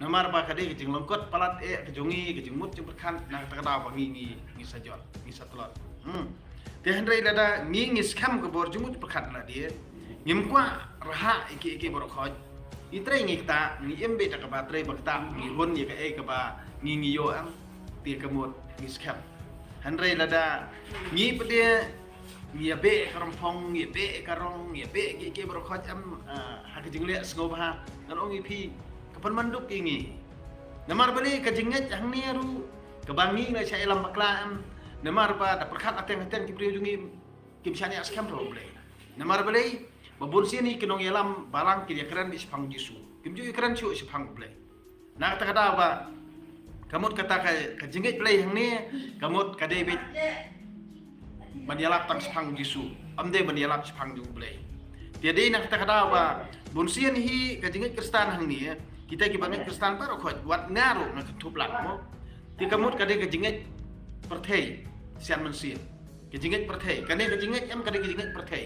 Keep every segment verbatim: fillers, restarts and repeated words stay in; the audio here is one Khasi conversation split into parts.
Namar ba ka dei ka jinglong kot palat eh ka jong ngi, ka jingmut jingpyrkhat, na kata ka daw ba ngi ngi ngi sa jot, ngi sa tlot. Hmm. Te hynrei lada ngi ngi skhem ka bor jingmut jingpyrkhat lade, ngim kwah rhah ïa ki ïa ki baroh khoit. Ngi trei ngi ktah, ngi im beit da kaba trei ba ktah, ngi hun ïa kaei kaba ngi ngi ïoh em, te ka mut ngi skhem. Hynrei lada ngi pdie ngi ïa beh ka rongphong, ngi ïa beh ka rong, ngi ïa beh ki ki baroh khoit em, ah, ha ka jingleh sngewbha, ngan ong ïa phi ka pynmyndup ïa ngi. Namar balei ka jingngeit hangne ruh kaba ngi ngi la shah ïalam bakla em, namar ba da pyrkhat hateng hateng ki briew jong ngi kim shaniah skhem ruh U Blei. Namar balei ba bun sien ïa ki nongïalam balang ki ïakren beit shaphang Jisu, kim ju ïakren shuh shaphang U Blei. Na kata ka daw ba ka mut kata ka, ka jingngeit Blei hangne, ka mut ka dei beit ban ïalap tang shaphang Jisu, ym dei ban ïalap shaphang jong U Blei. Te dei na kata ka daw ba bun sien hi ka jingngeit Khristan hangne, kita kiba ngeit Khristan baroh khoit, wat nga ruh nga kynthup lang mo. Te ka mut ka dei ka jingngeit pyrthei sian mynsiem. Ka jingngeit pyrthei, kane ka jingngeit em, ka dei ka jingngeit pyrthei.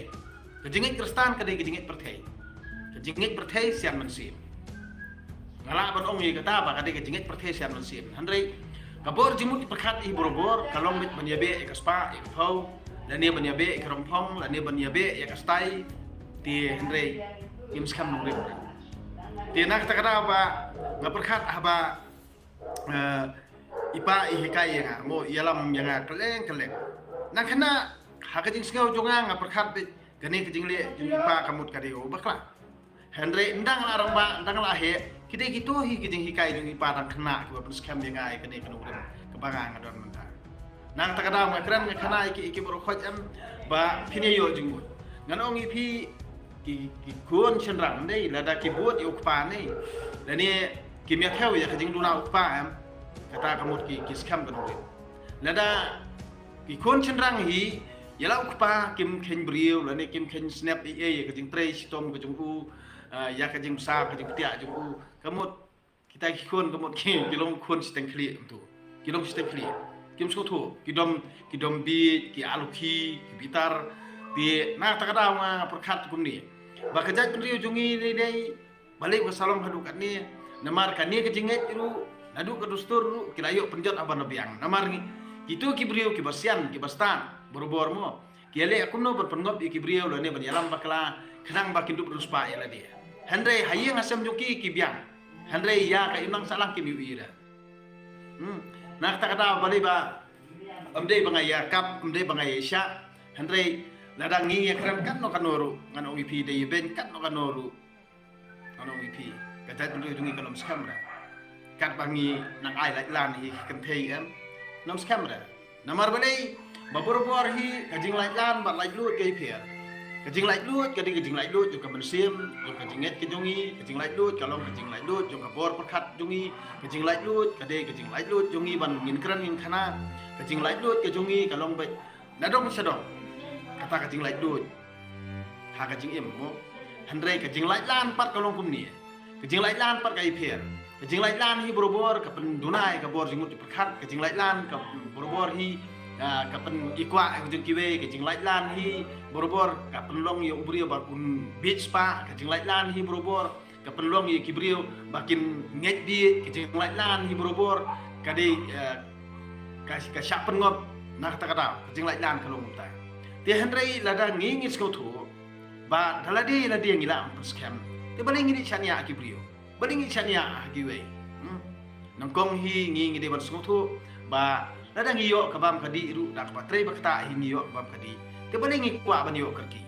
Ka jingngeit Khristan ka dei ka jingngeit pyrthei. Ka jingngeit pyrthei sian mynsiem. Nga lah ban ong ïa kata ba ka dei ka jingngeit pyrthei sian mynsiem. Hynrei ka bor jingmut pyrkhat hi barabor ka long beit ban ïabeh ïa ka spah, ïa ka phew, lane ban ïabeh ïa ka rongphong, lane ban ïabeh ïa ka stai. Te hynrei ngim skhem nongrim. Te na kata ka daw ba nga pyrkhat haba, eh, i pa i hikai ïa nga, mo, ïalam ïa nga kylleng kylleng. Nangkynmaw ha ka jingsngew jong nga nga pyrkhat beit kane ka jingleh jong i pa ka mut ka dei kaba bakla. Hynrei ynda nga la rangbah, ynda nga la heh, ki dei kito hi ki jinghikai jong i pa dang khynnah kiba pynskhem ïa nga ïa kane ka nongrim kaba nga nga don mynta. Na kata ka daw nga kren nga khynnah ïa ki, ïa ki baroh khoit em ba phin ïoh jingmut. Ngan ong ïa phi, ki, ki khun shynrang ne, lada ki bud ïa u kpa ne, lane kim ïathew ïa ka jingduna u kpa em, kata ka mut ki, ki skhem ka nongrim. Lada ki khun shynrang hi ïa la u kpa kim kheiñ briew lane kim kheiñ snep ei ei ïa ka jingtrei shitom ka jong u, ah, ïa ka jingbsa ka jingpyntiah jong u, ka mut kita ki khun ka mut ki, ki long khun shiteng khlieh kumto. Ki long shiteng khlieh. Kim sngewthuh, ki dom, ki dom bieit, ki alukhi, ki bitar. Te na kata ka daw nga pyrkhat kumne ba ka jaitbynriew jong ngi dei dei balei ka sa long haduh katne. Namar kane ka jingngeit ruh naduh ka dustur ruh ki la ïoh pynjot ha ban biang. Namar ngi, kito ki briew kiba sian, kiba stad barabor mo, ki ïaleh kumno ban pynngop ïa ki briew lane ban ïalam bakla khnang ba kin dup riewspah ïa lade. Hynrei ha ïing ha sem jong ki ki biang. Hynrei ïa ka imlang sahlang kim ïohi ruh. Hmm. Na kata ka daw balei ba ym dei ba nga ïa kap, ym dei ba nga ïa shah. Hynrei lada ngi ïa kren katno katno ruh, ngan ong ïa phi, dei ïa beiñ katno katno ruh, ngan ong ïa phi, ka jaitbynriew jong ngi kan ym skhem ruh. Katba ngi nang ai lait lan hi ka kynthei em, kan ym skhem ruh. Namar balei? Ba barabor hi ka jinglaitlan bad laitluid ka ïapher. Ka jinglaitluid ka dei ka jinglaitluid jong ka mynsiem, jong ka jingngeit ka jong ngi. Ka jinglaitluid ka long ka jinglaitluid jong ka bor pyrkhat jong ngi. Ka jinglaitluid ka dei ka jinglaitluid jong ngi ban ngin kren ngin khynnah. Ka jinglaitluid ka jong ngi ka long beit na dong sha dong. Kata ka jinglaitluid ha ka jingim mo. Hynrei ka jinglaitlan pat ka long kumne. Ka jinglaitlan pat ka ïapher. Ka jinglaitlan hi barabor ka pynduna ïa ka bor jingmut jingpyrkhat. Ka jinglaitlan ka barabor hi, ah, ka pynïakwah ïa ka jong kiwei. Ka jinglaitlan hi barabor ka pynlong ïa u briew ba un bieit spah. Ka jinglaitlan hi barabor ka pynlong ïa ki briew ba kin ngeit bieit. Ka jinglaitlan hi barabor ka dei, eh, ka, ka shah pynngop. Na kata ka daw ka jinglaitlan ka long kumta. Te hynrei lada ngi ngi sngewthuh ba da lade lade ngi lah ban pynskhem, te balei ngi dei shaniah ha ki briew? Balei ngi shaniah ha kiwei? Hmm? Nyngkong hi ngi ngi dei ban sngewthuh ba lada ngi ïoh ka bam ka dih ruh da kaba trei ba ktah hi ngi ïoh ka bam ka dih, te balei ngi kwah ban ïoh kyrkieh?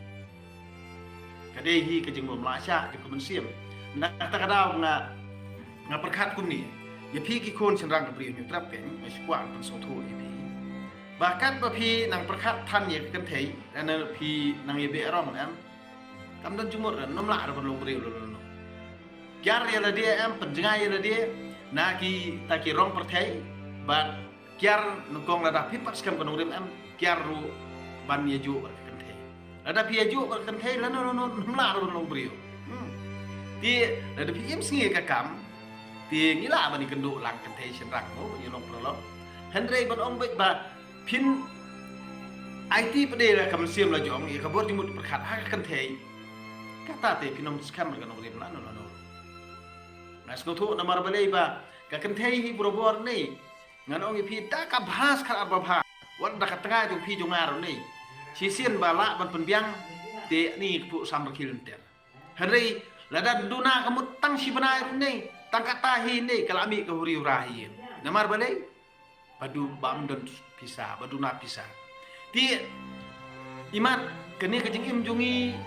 Ka dei hi ka jingbymlah shah jong ka mynsiem. Na kata ka daw nga, nga pyrkhat kumne ïa phi ki khun shynrang ka Bri U Hynñiewtrep, kein nga shu kwah ban pynsngewthuh ïa phi ba katba phi nang pyrkhat than ïa ka kynthei, lane phi nang ïabeh rong em, kam don jingmut ruh, ym lah ruh ban long briew lano lano. Kiar ïa lade em, pynjngai ïa lade na kita ki rong pyrthei bad kiar nyngkong lada phi pat skhem ka nongrim em, kiar ruh ban ïajuh bad ka kynthei. Lada phi ïajuh bad ka kynthei, lano lano ym lah ruh ban long briew. Hmm. Te lada phi im sngi ïa ka kam, te ngi lah ban ïakynduh lang kynthei shynrang mo, ban ïalong paralok. Hynrei ban ong beit ba phin aiti pat de la ka mynsiem la jong ïa ka bor jingmut pyrkhat ha ka kynthei, kata te phin ym skhem ka nongrim lano lano. Nga sngewthuh namar balei ba ka kynthei hi barabor ne. Ngan ong ïa phi da ka bha skhat arba bha. Wat da ka tnga jong phi jong nga ruh ne. Shisien ba lah ban pynbiang te ni ka phuh sam rkhie lynter. Hynrei lada duna ka mut tang shi bnai ruh ne, tang kata hi ne ka la mih ka huri hura hi. Namar balei? Ba du bam don pisa, ba duna pisa. Te imat kane ka jingim jong ngi